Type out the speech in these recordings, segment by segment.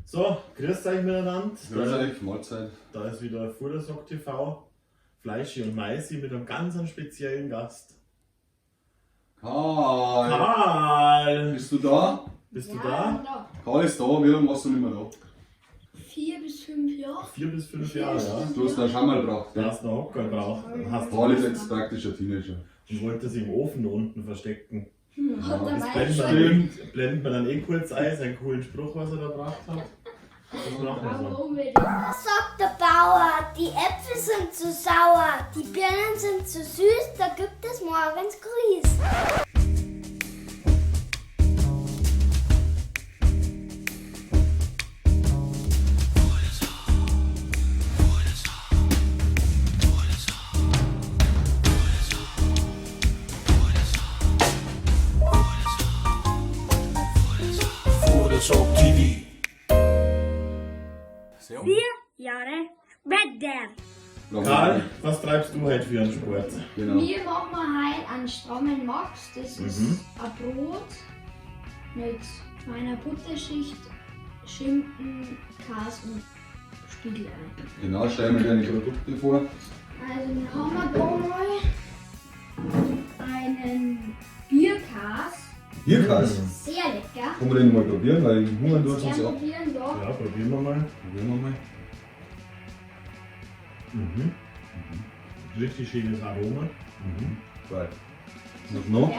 So, grüßt euch miteinander. Grüß euch, Mahlzeit. Da ist wieder Futtersock TV, Fleischi und Maisi mit einem ganz speziellen Gast. Karl! Karl! Bist du da? Bist du Ja, da? da. Karl ist da, wie lange warst du nicht mehr da? 4 bis 5 Jahre. 4 bis 5 Jahre, ja. Du hast einen Schammerl gebraucht. Da Ja? hast du einen Hocker gebraucht. Und hast Karl ist jetzt praktisch ein Teenager. und wollte sich im Ofen unten verstecken. Hat Das der blenden wir, Wein dann, blenden wir dann eh kurz ein, seinen coolen Spruch, was er da gebracht hat. Das machen wir so. unbedingt. Sagt der Bauer, die Äpfel sind zu sauer, die Birnen sind zu süß, da gibt es morgens Grieß. Futtersock TV. Jahre später. Karl, was treibst du heute für einen Sport? Genau. Wir machen heute einen strammen Max. Das ist ein Brot mit meiner Butterschicht, Schinken, Käse und Spiegelei. Genau, stell mir deine Produkte vor. Also wir haben da mal einen Bierkäse. Bierkäse. Sehr lecker. Kann man den mal probieren, weil ich Hunger tut uns Gern ja. probieren, ja. Ja, probieren wir mal. Probieren wir mal. Mhm. Richtig schönes Aroma. Mhm. Geil. Was noch? Ja.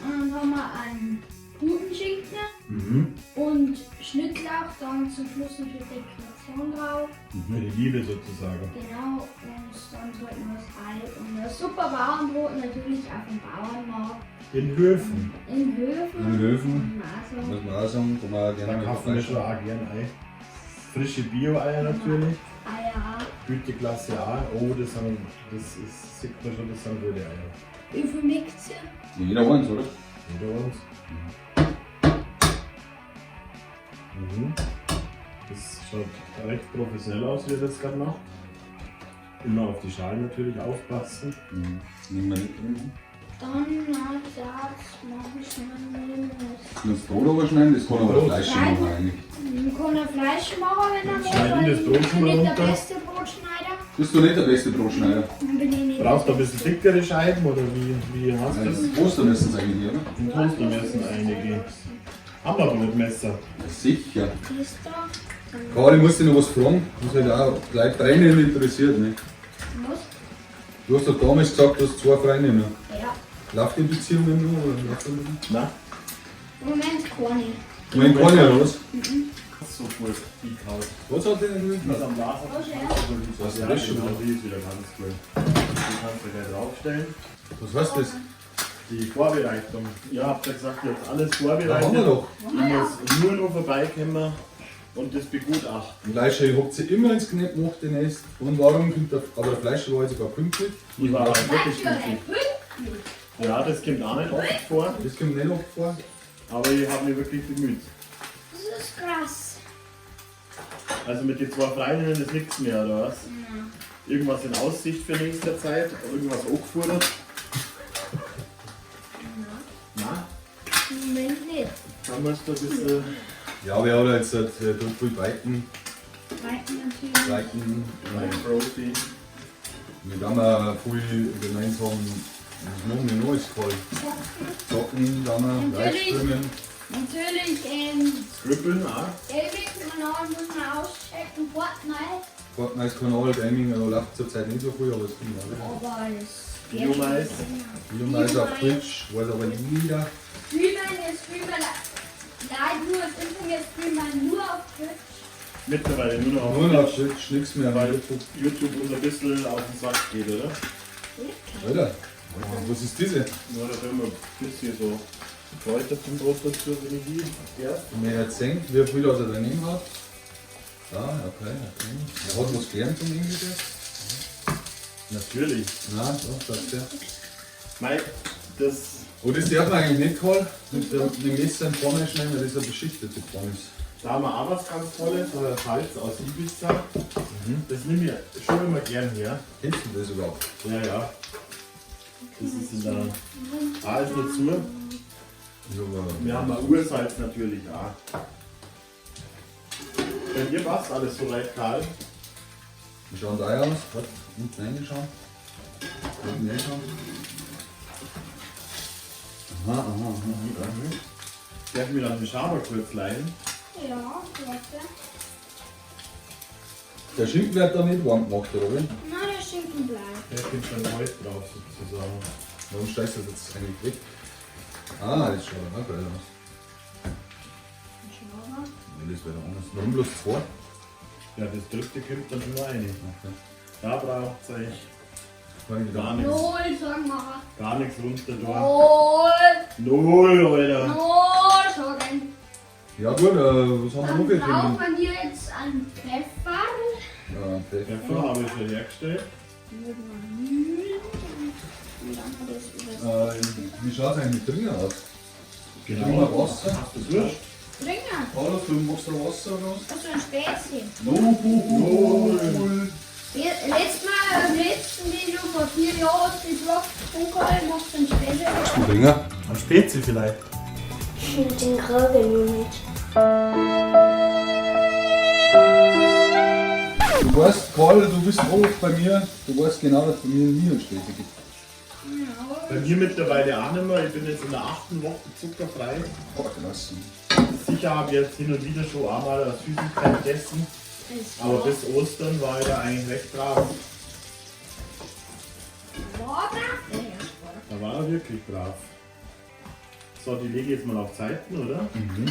Und dann haben wir einen Putenschinken Mhm. und Schnittlauch, dann zum Schluss noch für Dekoration drauf. Für die Liebe sozusagen. Genau, und dann sollten wir das Ei und das super Bauernbrot natürlich auch vom Bauernmarkt In Höfen. in Höfen. In Höfen. Muss man auch sagen. Muss man auch sagen, kann man auch gerne Da mal kaufen wir schon auch gern Ei. Frische Bio-Eier natürlich. Eier. Güteklasse A. Oh, das, sind, das ist, sieht man schon, das sind gute Eier. Wie viel mixt ihr? Jeder eins, oder? Jeder uns. Mhm. Das schaut recht professionell aus, wie er das gerade macht. Immer auf die Schalen natürlich aufpassen. Mhm. Nehmen wir nicht drin. Dann, na, das mache ich schnell. Das Brot aber schneiden, das kann aber Brot. Fleisch machen eigentlich. Man kann ein Fleisch machen, wenn er Jetzt schneiden will. das Brot Ich schon bin mal nicht der runter. beste Brotschneider. Bist du nicht der beste Brotschneider? Dann bin ich nicht. Brauchst du ein bisschen dickere Scheiben oder wie hast du das? Das Toaster müssen es eigentlich, oder? Im Toaster müssen einige. Haben wir Brotmesser. Ja, sicher. Das da. Karl, ich muss dich noch was fragen. Was mich auch gleich brennend interessiert. Ne? Was? Du hast doch damals gesagt, du hast zwei Freundinnen. Ja. Läuft die Beziehung noch? Oder läuft die noch? Nein. Im Moment keine. Ich meine, keine, oder was? So gut, die Kaut. Was hat die denn Das gemacht? am Glas Was, ja? Was Ja, ist das schon? genau, die ist wieder ganz cool. Die kannst du gleich draufstellen. Was heißt das? Die Vorbereitung. Ihr habt ja gesagt, ihr habt alles Da vorbereitet. haben wir doch. Ich muss nur noch vorbeikommen und das begutachten. Fleischer, ich hab sie immer ins Knepp gemacht, den Nest. Und warum kommt der, aber der Fleischer war jetzt sogar pünktlich. Ich war halt wirklich Fleisch glücklich. Ja, das kommt auch nicht oft vor, Das kommt nicht oft vor. aber ich habe mich wirklich bemüht. Das ist krass. Also mit den zwei Freundinnen ist nichts mehr, oder was? Irgendwas in Aussicht für nächste Zeit? Irgendwas angefordert? Na? Im Moment nicht. Dann musst du ein bisschen. Ja, wir haben jetzt tut viel Biken, Weiten natürlich. Biken. Like Profi. Wir haben auch viel gemeinsam, was machen wir noch, ist voll. Zocken, dann wir, Natürlich. Livestreamen. Natürlich, Scribbeln auch. Gaming-Kanal muss man auschecken, Fortnite. Fortnite-Kanal, Gaming, da läuft zurzeit nicht so viel, aber es kommt auch wieder. Aber es. Biomais. Videomeise auf Twitch, weiß aber jeder. Streamen, wir streamen leider nur das Info, wir streamen nur auf Twitch. Mittlerweile nur noch auf Nur noch auf Twitch, nichts mehr. Weil YouTube uns ein bisschen auf den Sack geht, oder? Alter, was ist diese? Nur da immer ein bisschen so Kräuter zum Brot dazu, wenn ich die erst. Wenn wir jetzt sehen, wie viel er daneben hat. Ah, okay, okay. Er hat was gelernt zum Englisch. Natürlich. Nein, doch, sagt er. Mike, das. Oh, das darf man eigentlich nicht, Karl. Mit dem Messer in Pfanne schneiden, weil das eine beschichtete Pfanne ist. Da haben wir auch was ganz Tolles, Salz aus Ibiza. Das nehme ich schon immer gern her. Kennst du das überhaupt? Ja, ja. Das ist in der. Ah, ist nur zu. Ich hab, Wir haben auch Ursalz natürlich auch. Bei dir passt alles soweit, Karl. Wie schauen die Eier aus? Warte, unten reinschauen. Unten reinschauen. Aha, aha, aha. Mhm. Darf ich mir dann den Schaber kurz leihen? Ja, warte. Der Schinken wird da nicht warm gemacht, oder wie? Na, der Schinken bleibt. Der kommt schon heute drauf sozusagen. Warum steigst du das jetzt eigentlich weg? Ah, das schaut auch geil aus. Schaber. Nee, das wäre doch anders. Warum bloß zwei? Ja, das dritte kommt dann schon rein. Okay. Da braucht es euch Kann ich gar wieder. nichts. Null, sagen wir. Gar nichts runter da. Null. Null, Alter. Null, sagen. Ja gut, was haben wir noch Dann für Themen? brauchen wir jetzt einen Pfeffer. Ja, Pfeffer. Pfeffer habe ich schon hergestellt. Mit Mühlen. Und dann haben wir das über Wie schaut es eigentlich mit drinnen aus? Trinken wir Wasser? Hast du Durst? Dringer. Carlos, du machst da Wasser oder was? Also ein Späßchen. Null. Letztes Mal, im letzten Video vor 4 Jahren hast du gefragt, Onkel, machst du ein Späßchen? Du Bringer? Am Spezi vielleicht. Den kriege ich noch nicht. Du weißt, Karl, du bist oft bei mir. Du weißt genau, dass bei mir nie einen Späße gibt. Bei mir mittlerweile auch nicht mehr. Ich bin jetzt in der 8. Woche zuckerfrei. Boah, klasse. Sicher habe ich jetzt hin und wieder schon einmal eine Süßigkeit gegessen. Aber bis Ostern war ich da eigentlich recht brav. War brav? Ja, ja. Da war er wirklich brav. So, die lege ich jetzt mal auf Zeiten, oder? Mhm.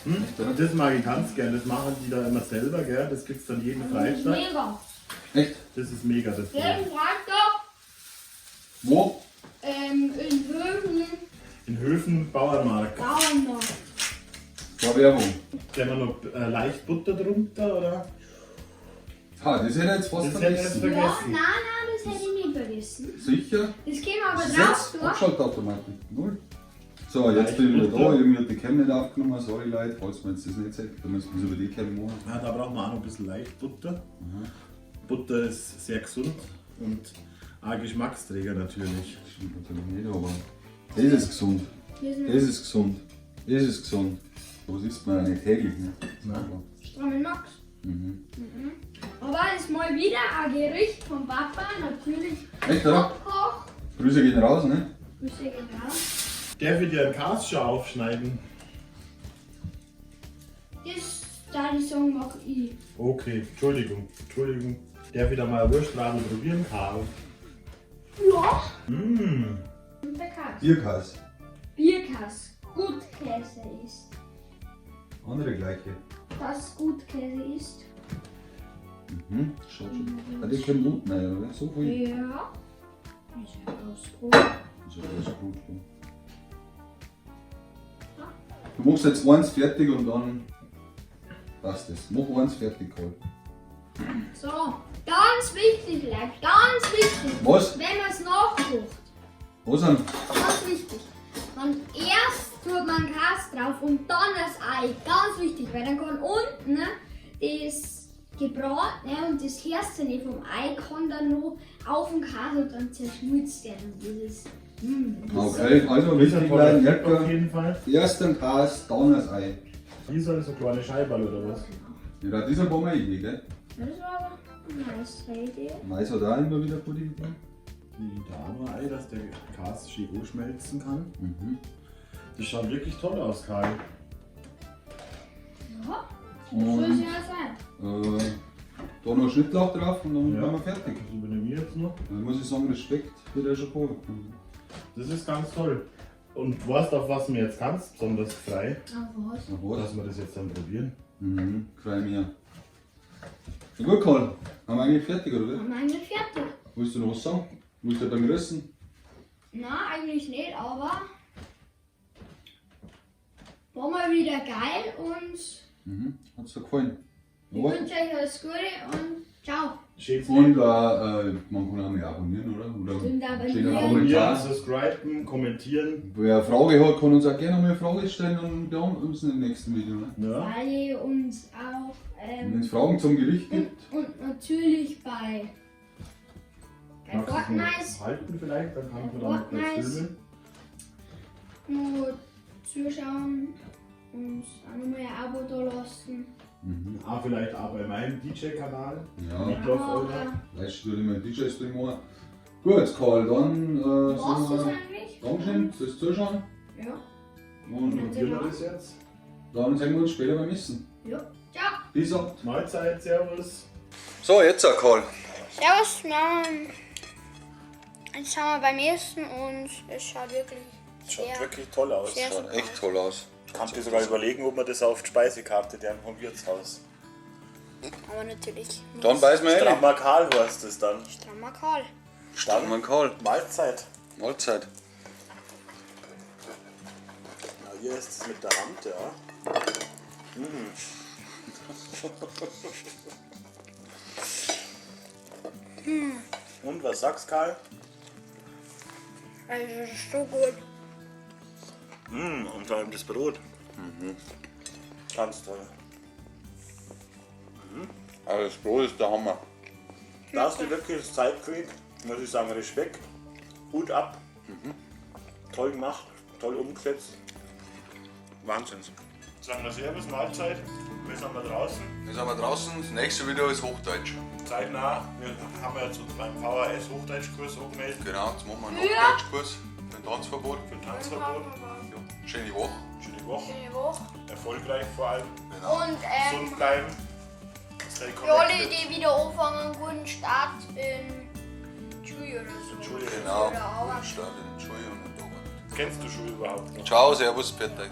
Hm? Das mag ich ganz gern. Das machen die da immer selber, gell? Das gibt's dann jeden Das ist Freitag. mega. Echt? Das ist mega, das Brot. Jeden Freitag Wo? in Höfen In Höfen Bauernmarkt. Bauernmarkt. War Werbung. Stellen wir noch leicht Butter drunter, oder? Ha, das hätte ich jetzt fast Das hätte ich jetzt vergessen. Ja, vergessen. nein, nein, das hätte ich nicht vergessen. Sicher? Das käme aber Das ist drauf, jetzt du. Abschaltautomaten. Null. So, jetzt bin ich wieder da. Irgendwie hat die Cam nicht aufgenommen. Sorry Leute, falls man jetzt das nicht sieht, dann müssen wir es über die Cam machen. Ja, da braucht man auch noch ein bisschen leicht Butter. Butter ist sehr gesund und auch Geschmacksträger natürlich. Das stimmt natürlich nicht, aber das ist gesund. Wir sind Das ist gesund. Das ist gesund. Was isst man ja nicht täglich, ne? Nein. Strammen Max. Mhm. Aber es ist mal wieder ein Gericht vom Papa, natürlich. Echt, oder? Koch. Grüße gehen raus, ne? Grüße gehen raus. Der wird ja einen Cast schon aufschneiden. Das, da die Song mach ich. Okay, Entschuldigung, Entschuldigung. Der wieder mal Wurstladen probieren, Karl. Ja. Mmh. Und der Kass. Bierkass. Bierkass. Gutkäse ist. Andere gleiche. Das Gutkäse ist. Mhm, schaut schon. Ah, die kommt unten rein, oder? So viel. Ja. Ist ja alles gut. Ist ja alles gut, ja. Du machst jetzt eins fertig und dann passt es. Mach eins fertig, Karl. So, ganz wichtig, Leute, ganz wichtig. Was? Wenn man es nachkocht, Was denn? ganz wichtig. Man erst tut man Gras drauf und dann das Ei. Ganz wichtig, weil dann kann unten ne, das gebratene und das Herzene vom Ei kann dann noch auf den Käse und dann zerschmilzt der. Und das ist, Okay, also Das ist ein wichtig toller bleiben, Tipp auf Erdbeer. jeden Fall. Erst ein Käse, dann das Ei. Hier soll so kleine Scheiberl oder was? Ja, das ist ein paar Mal Idee, gell? Ja, das war aber eine nice Idee. Mais hat auch immer wieder gute Ideen. Liegt da auch noch ein Ei, dass der Käse schön schmelzen kann. Mhm. Das schaut wirklich toll aus, Karl. Ja, so soll es Und ja sein. da noch Schnittlauch drauf und dann Ja. sind wir fertig. Das übernehme ich jetzt noch. Dann muss ich sagen, Respekt für der Chapeau. Das ist ganz toll. Und weißt du, auf was mir jetzt ganz besonders frei? Auf was? Na was? Dass wir das jetzt dann probieren. Mhm, freu mich. Na gut, Karl, haben wir eigentlich fertig, oder? Haben wir eigentlich fertig? Willst du noch was sagen? Willst du beim Grüßen? Na, eigentlich nicht, aber war mal wieder geil und Mhm, hat's dir gefallen? ich Ja. wünsche euch alles Gute und ciao. Schönes Und man kann auch mal abonnieren, oder? Oder Stimmt, abonnieren. schöner Abonnieren, Kommentar. subscriben, kommentieren. Wer eine Frage hat, kann uns auch gerne mal eine Frage stellen und beantworten uns im nächsten Video. Ne? Ja. Weil ihr uns auch Wenn es Fragen zum Gericht und, gibt, und natürlich bei Magst du es Fortnite noch halten vielleicht, dann kann man dann noch kurz Fortnite. filmen. nur zuschauen und auch nochmal ein Abo da lassen. Ah, vielleicht auch bei meinem DJ-Kanal. Ja, Meatloaf Owner. weißt du, immer DJ-Stream machen. Gut, Karl, dann Was sagen ist wir eigentlich? Dankeschön fürs Zuschauen. Ja. Und Probieren wir das jetzt. dann sehen wir uns später beim Essen. Ja. Ciao. Bis ab. Mahlzeit, Servus. So, jetzt, Karl. Servus, Mom. Jetzt sind wir beim Essen und es schaut wirklich Schaut sehr, wirklich toll aus. sehr Schaut super echt aus. toll aus. Kannst dir sogar überlegen, ob man das auf die Speisekarte deren vom Wirtshaus. Aber natürlich. Dann beißen wir rein. Strammer Karl heißt es dann. Strammer Karl. Strammer Karl. Mahlzeit. Mahlzeit. Na, hier ist es mit der Hand, ja. Mm. Und was sagst Karl? Also, es ist so gut. Mm, und vor allem das Brot. Ganz toll. Also das Brot ist der Hammer. Da hast du wirklich das Zeit gekriegt, muss ich sagen, Respekt. Hut ab. Toll gemacht, toll umgesetzt. Wahnsinn. Sagen wir Servus, Mahlzeit. Wir sind mal draußen. Wir sind wir draußen. Das nächste Video ist Hochdeutsch. Zeitnah. Wir haben ja jetzt uns beim VHS Hochdeutschkurs angemeldet Genau, jetzt machen wir einen Hochdeutschkurs für ein Tanzverbot. für Tanzverbot. Ja. Schöne Woche. Schöne Woche. Schöne Woche. Erfolgreich vor allem. Genau. Und Gesund bleiben. Stay für alle, connected. die wieder anfangen, guten Start in Schule oder so. Entschuldigung. Genau. Oder Arbeit. Guten Start in die Schule und in die Arbeit. Kennst du Schule überhaupt noch? Ciao, Servus, Pfiat euch.